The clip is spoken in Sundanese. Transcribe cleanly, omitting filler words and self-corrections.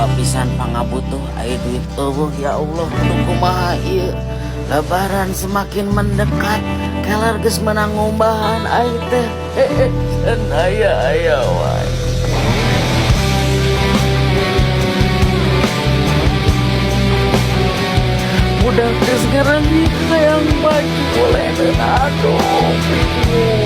Loba pisan pangabutuh ai duit eueuh, ya Allah, kudu kumaha ieu? Lebaran semakin mendekat, keler geus meunang ngumbahan aing teh. Can aya aya wae. Budak geus ngarangik hayang baju leungeun, aduh, bingung.